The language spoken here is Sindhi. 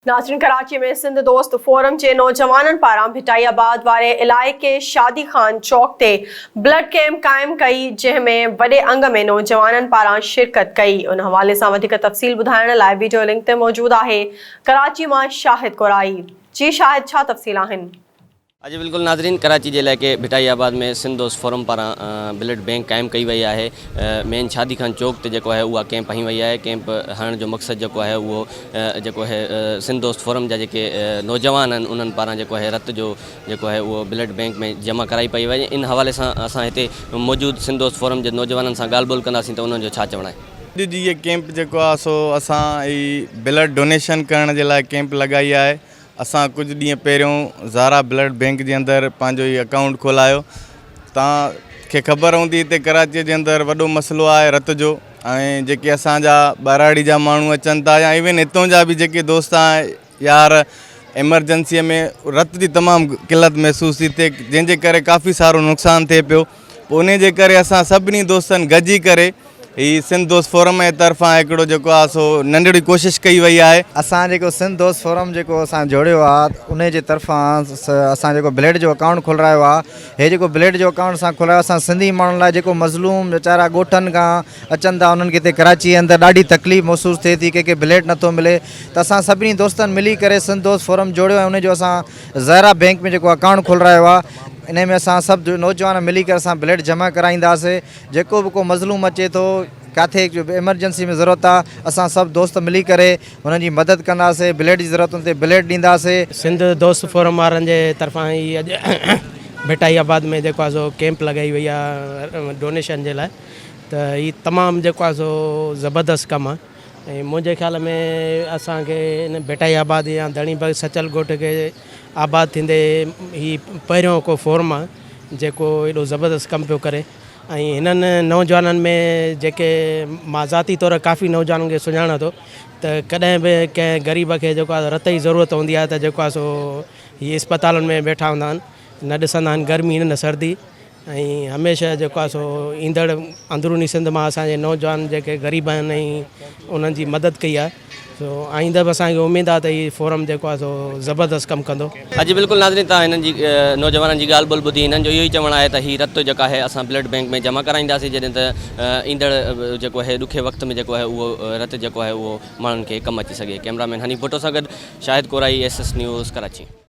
ناظرين ڪراچي ۾ سنڌ دوست فورم جي نوجوانن پاران ڀٽائي آباد واري علائقي شادي خان چوڪ تي بلڊ ڪيمپ قائم ڪئي جنهن ۾ وڏي انگ ۾ نوجوانن پاران شرڪت ڪئي ان حوالي سان وڌيڪ تفصيل ٻڌائڻ لاء ويڊيو لنڪ تي موجود آهي ڪراچي مان شاهد ڪورائي جي شاهد ڇا تفصيل آهن. اڄ بلڪل ناظرين ڪراچي جي علائقي ڀٽائي آباد ۾ سنڌ دوست فورم پاران بلڊ بينڪ قائم ڪئي وئي آهي مين شادي خان چوڪ تي جيڪو آهي اها ڪيمپ هنئي وئي آهي ڪيمپ هڻڻ جو مقصد جيڪو آهي اهو جيڪو آهي سنڌ دوست فورم جا جيڪي نوجوان آهن انهن پاران جيڪو آهي رت جو جيڪو آهي اهو بلڊ بينڪ ۾ جمع ڪرائي پئي وڃي ان حوالي سان اسان هتي موجود سنڌ دوست فورم جي نوجوانن سان ڳالهه ٻولهه ڪنداسين ته انهن جو ڇا چوڻ آهي. اڄ جي هي ڪيمپ جيڪو آهي سو اسان هي بلڊ ڊونيشن ڪرڻ جي لاء ڪيمپ لڳائي آهي اسان ڪجهه ڏينهن پهريون زارا بلڊ بينڪ جي اندر پنهنجو هي اڪائونٽ کولايو تان کي خبر هوندي هتي ڪراچي جي اندر وڏو مسئلو آهي رت جو ۽ جيڪي اسان جا ٻهراڙي جا ماڻهو اچن ٿا يا ايون هتون جا به جيڪي دوست آهن يار ايمرجنسي ۾ رت جي تمام قلت محسوس ٿي ٿئي جنهن جي ڪري ڪافي سارو نقصان ٿئي پيو پوء انهي جي ڪري اسان سڀني دوستن گڏجي ڪري هي سنڌ دوست فورم جي طرفان هڪڙو جيڪو آهي سو ننڍڙي ڪوشش ڪئي وئي آهي. اسان جيڪو سنڌ دوست فورم جيڪو اسان جوڙيو آ انهي جي طرفان اسان جيڪو بليڊ جو اڪائونٽ کولرايو آ هي جيڪو بليڊ جو اڪائونٽ اسان کولايو اسان سنڌي ماڻهن لاء جيڪو مظلوم ويچارا ڳوٺن کان اچن ٿا انهن کي هتي ڪراچي اندر ڏاڍي تڪليف محسوس ٿئي ٿي ڪنهن کي بليڊ نٿو ملي ته اسان سڀني دوستن ملي ڪري سنڌ دوست فورم جوڙيو ۽ انهي جو اسان زهرا بينڪ ۾ جيڪو اڪائونٽ کولرايو آ انهي ۾ اسان سڀ نوجوان ملي ڪري اسان بليڊ جمع ڪرائينداسي جيڪو به ڪو مظلوم اچي ٿو ڪاٿي ايمرجنسي ۾ ضرورت آ اسان سڀ دوست ملي ڪري انهن جي مدد ڪنداسي بليڊ جي ضرورت هوندي تي بليڊ ڏينداسي. سنڌ دوست فورم وارن جي طرفان هي اڄ ڀٽائي آباد ۾ جيڪو آ سو ڪيمپ لڳائي وئي آ ڊونيشن جي لاء ته هي تمام جيڪو آ سو زبردست ڪم آ. ۽ منهنجي خيال ۾ اسان کي ان ڀٽائي آباد يا ڌڻي ڀڳت سچل ڳوٺ کي آباد ٿيندي هي پهريون ڪو فورم آ جيڪو ايڏو زبردست ڪم پيو ڪري ۽ هنن نوجوانن ۾ جيڪي مان ذاتي طور ڪافي نوجوانن کي سڃاڻان ٿو ته ڪڏهن به ڪنهن غريب کي جيڪو آ رت جي ضرورت هوندي آ ته جيڪو آ سو هي اسپتالن ۾ ويٺا هوندا آهن نه ڏسندا آهن گرمي نه سردي ۽ هميشه جيڪو آهي سو ايندڙ اندروني سنڌ مان اسان جي نوجوان جيڪي غريب آهن ۽ انهن جي مدد ڪئي آهي سو آئنده به اسان کي اميد آهي ته هي فورم جيڪو آهي سو زبردست ڪم ڪندو. جي بلڪل ناظرين توهان هنن جي نوجوانن جي ڳالهه ٻولهه ٻڌي هنن جو اهو ئي چوڻ آهي ته هي رت جيڪا آهي اسان بلڊ بينڪ ۾ جمع ڪرائينداسين جڏهن ته ايندڙ جيڪو آهي ڏکي وقت ۾ جيڪو آهي اهو رت جيڪو آهي اهو ماڻهن کي ڪم اچي سگهي ڪئميرا مين حنيف ڀٽو سان گڏ Shahid Korai S S news Karachi.